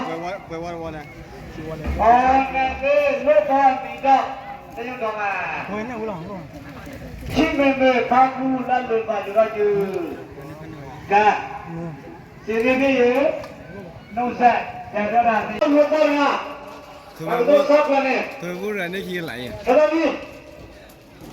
ပဝဲဝဲဝဲန့ၣ် အီနသ့လၢပှၤမံၤဒီး တယုၢ်ဒီးမး ထံမ့ၢ်မ့ၢ်ဖးကူလၢလိၣ်ဘၣ်ယိၣ်ဒီးယုၢ် က စ့ၢ်ကီးယုၢ် နိစဲး တၢ်ဒီးတၢ်သ့ ယိၣ်ဒီးမး ပကဒိးဆီၣ်ကျါန့ၣ် ဟဲလီၤ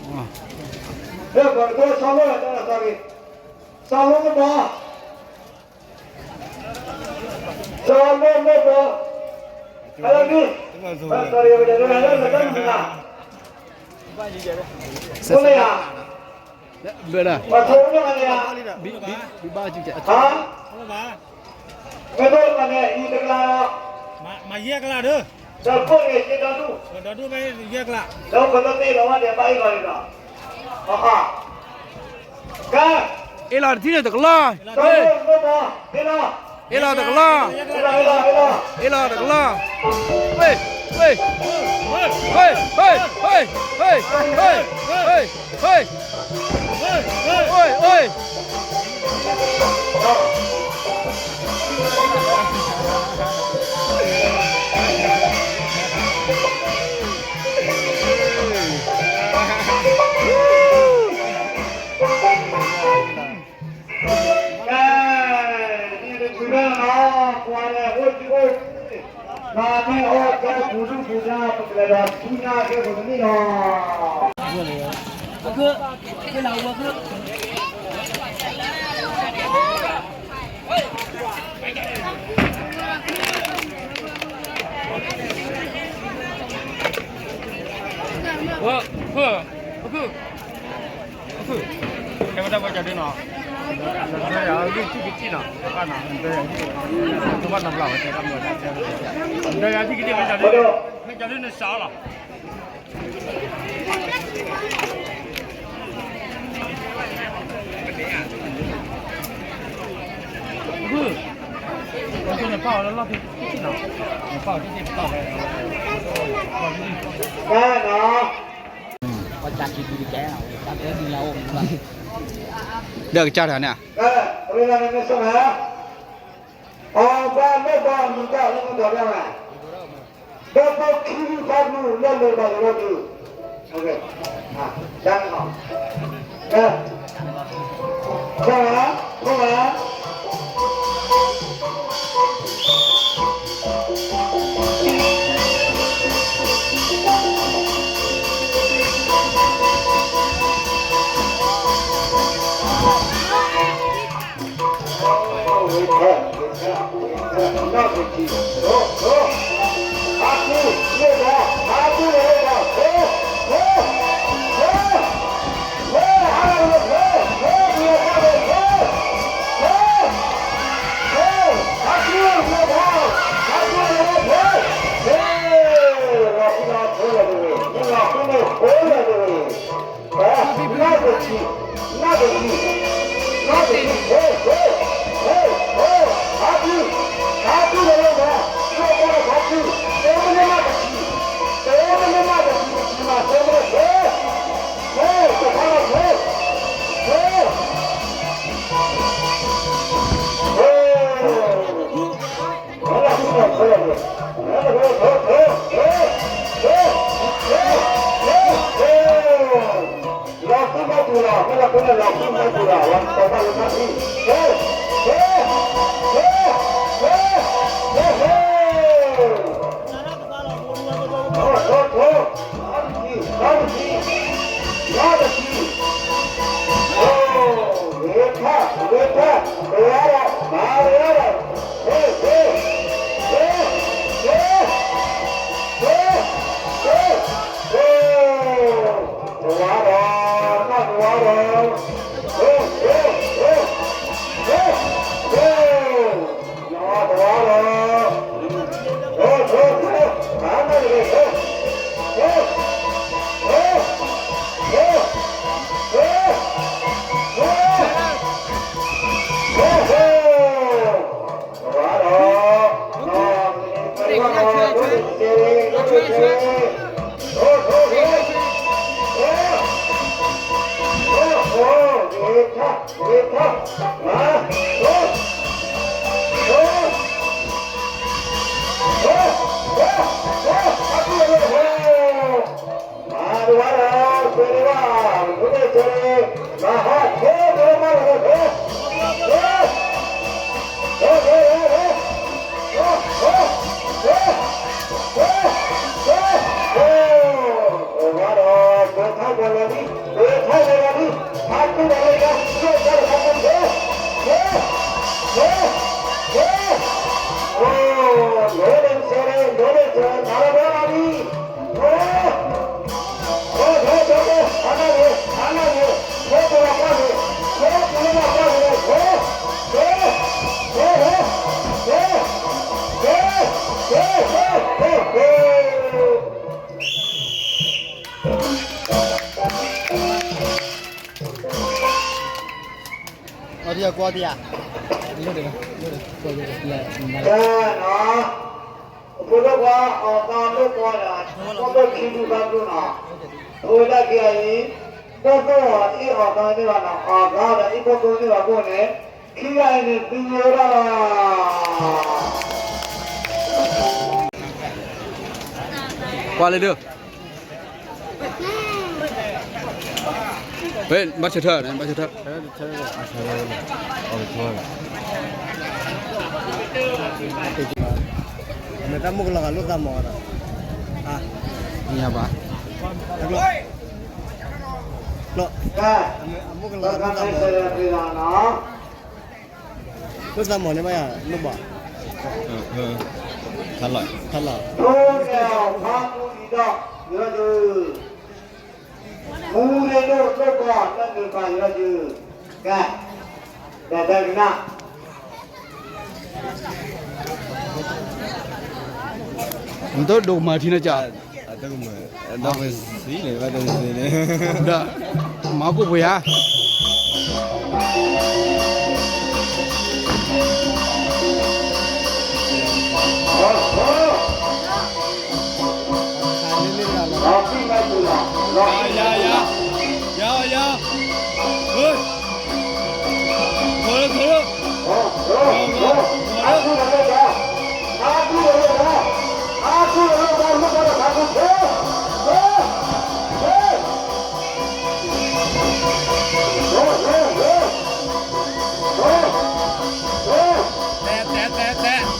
မံ လၢပကဒိးဆီၣ်လီၤတၢ်ဒီးသးဂ့ၤ ဆီၣ်လီၤမ့ၢ်ဘီ ဆီၣ်လီၤမ့ၢ်ဘီ ဟဲလီၤမံ ပကဒိးလၢလၢလၢလၢ ဘၣ်ယံၤယဲၢ် ဘၣ်ယံၤယဲၢ် ပှၤထိၣ်ညိၣ်ကလဲၣ် ဘံဘံဘံဘၣ်ကကဲ ဟါ ပဒိၣ်မၤန့ၣ် အံၤတကလးလီၤ မၤယဲၢ်ကလးဒီး ဒီးဖိန့ၣ်ယဲၢ်ဒီဒူၣ် ဒီဒူၣ်မ့ၢ်ယဲၢ်ကလး ဒီးပဒိၣ်သ့ၣ်လီၤဝဲဒီးဘၣ်အ့ၣ်လီၤန့ၣ်ဒီး အဟါ ကဲ အ့ၣ်လီၤတထံၣ်န့ၣ်တကလီၢ် အ့ၣ်လီၤ အ့ၣ်လီၤတကလီၢ် အ့ၣ်လီၤတကလီၢ် ဟ့ၣ် ဟ့ၣ် ဟ့ၣ် ဟ့ၣ် ဟ့ၣ် ဟ့ၣ် ဟ့ၣ် ဟ့ၣ် ဟ့ၣ် ကဲ ဒ်န့ၣ်ဒီး ကွၢ်လီၤ ပှၤလဲၤအိၣ်ကအိၣ် မၤမ့ၢ်အီၣ်ကဲပူၤဒူၣ်ပူၤဒါ ပကလဲၤဒီးဆူညါကဲပူၤတမံၤလီၤ. ဒီးကစၢ်တၢ်န့ၣ် အဘၣ်မ့ၢ်ဘၣ်မံၤကၢ်လၢမုၢ်ကၢ်လၢမုၢ်ကၢ် ဒီးပှၤခံဖးဒိၣ်လၢလိၤဘၣ်လိၤဒီး တၢ်န့ၣ်လီၤ ကၢ်လၢ ကၢ်လၢ ဝဲဒၣ် မူန့ၢ်ကၠီန့ၣ် မၤဟးခဲကဲမးလီၤခဲ ခဲ ခဲ ခဲ ခဲ ခဲ ခဲ ခဲ ခဲ ခဲ ခဲ အိၣ်ဝဲဒီး ကၠီထါကၠီလီၤလံ ကၠီထါကၠီလီၤလံ ဖးကူဒီးလၢကၠီ ကၠီထါကၠီလီၤလံ ခဲ ခဲ ခဲ ခဲ အိၣ် မူန့ၢ်ကၠီန့ၣ် မူန့ၢ်ကၠီ မၤလီၤဘၣ်လံ ခဲ အီၣ်တယၢ်ကွီၢ်တယၢ် လၢ ဖိဒိၣ်ခွါအီၣ်သးလၢပှၤဒီး ဖိဒိၣ်ခံဒူသးဒူနီၤ, အဝဲဒၣ်ခံဂၤအံၤ ဖိဒိၣ်အီၣ်အ့ၣ်အီၣ်သးန့ၢ်ဘၣ်နီၤ, အီၣ်သးဒီးအ့ၣ်ဖိဒိၣ်န့ၢ်ဘၣ်အဃိန့ၣ် ခံဂၤအံၤန့ၣ် သံဝဲဒၣ်လီၤ. ကွၢ်လၢဒုး ဖဲဘၣ်ဆၢထၢၣ်န့ၣ် ဘၣ်ဆၢထၢၣ် မ့ၢ်တၢ်မုၣ်ကလီၤဂာ်လိာ်သးမီၤဒီး အါ မ့ၢ်ဘၣ် အမုၣ်ကလီၤဂာ်လိာ်သးမီၤ လိာ်သးမီၤန့ၣ်ဘၣ်ယၤ လိာ်ဘၣ် ထါလီၤ ထါလီၤ ဖိန့ၣ်ဖါမူအံၤဒီး ယွၤဒုး မူရ့ဒိၣ်လိာ်ဘၣ်တၢ်နုာ်ပာ်ယွၤဒုး ကဲ ဒီးတကနၣ် နတဒိးမၤထံနီၤကၠး အတကမၢ ဒီးပစံးန့ၣ် ဘၣ်တစံးန့ၣ် ဒီး မၤကိၣ်ပှ့ၤဧါ ယၤ ယၤ ယၤ ယၤ ဟ့ၣ် ခိၣ်လၢ ခိၣ်လၢ ဂီၤဂီၤဂီၤလၢ တဲ တဲ တဲ တဲ တဲ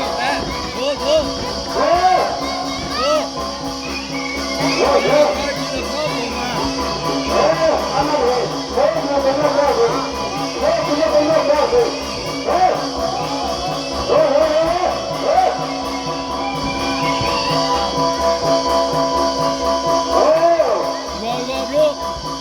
တဲ ခိၣ် ခိၣ် ခိၣ် ဂီၤဂီၤဘျိ ဂီၤကၠူန့ၣ် အမ့ၢ်တဲနၤဂီၤကၠူန့ၣ် ဂီၤဂီၤဂီၤ ဂီၤဂီၤဂီၤ ဂီၤဂီၤ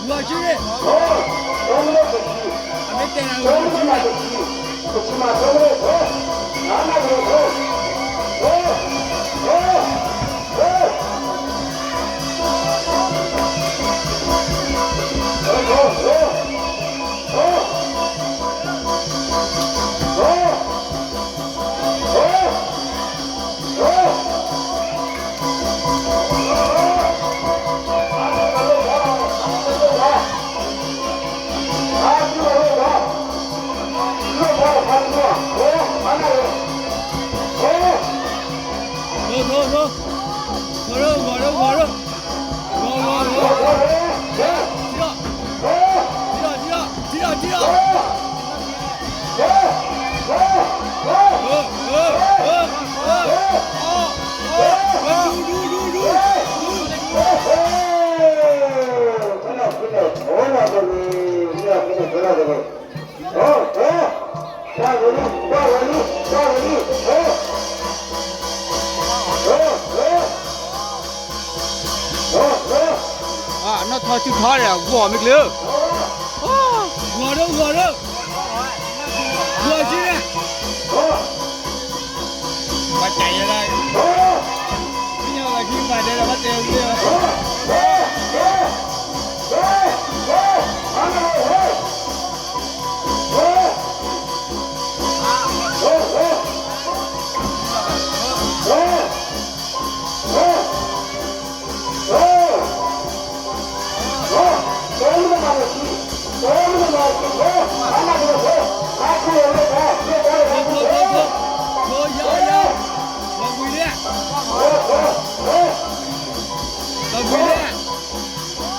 ဂီၤ ထံထီၣ် ထံထီၣ် ထံထီၣ် ထံထီၣ် ထံထီၣ် ထံထီၣ် ဒူဒူဒူဒူ နီၢ်ထီၣ်စုထီၣ်ဒီး ဂီၤမ့ၢ်ကျၢၤ ဂီၤဒိၣ်ဂီၤဒိၣ် ဂီၤစုန့ၣ် ဘၣ်တၢ်ယဲဒၣ် မ့ၢ်ညါဘၣ်ခံဘၣ်တဲဒီးဘၣ်တဲဝံၤ လီၤဘှံးလံ လီၤဘှံးလံ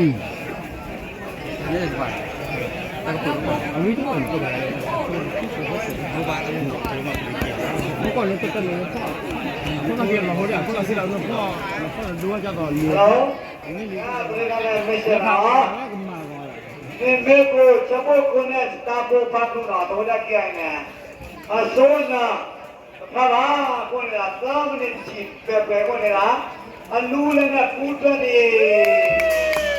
အဝံတကီၢ်န့ၣ် ဖိကီၢ်လၢတတၢၢ်န့ၣ်ဖီၣ်, ဖိကီၢ်က့ၤလီၤဟိဒၣ် ဖိကီၢ်စံးလီၤဖီၣ်, ဖီၣ်လီၤဒိဝဲကၢ်သိးလံ, မ့ၢ်လံ, ကမၤဂီၤ, မ့မ့ၢ်ကိးဆၢဖိကိးန့ၣ် စတၢ်ဖိဖးဖျိနီၤ တဟိဒၣ်က့ၤအံၤန့ၣ်, အစိနၢ် တဖျါဘၣ်အဃိန့ၣ်ဒီး သၢမံးနံးတဆံး ပှဲၤပှဲၤအဃိန့ၣ်ဒီး အလူလၢနကူတၢၢ်န့ၣ်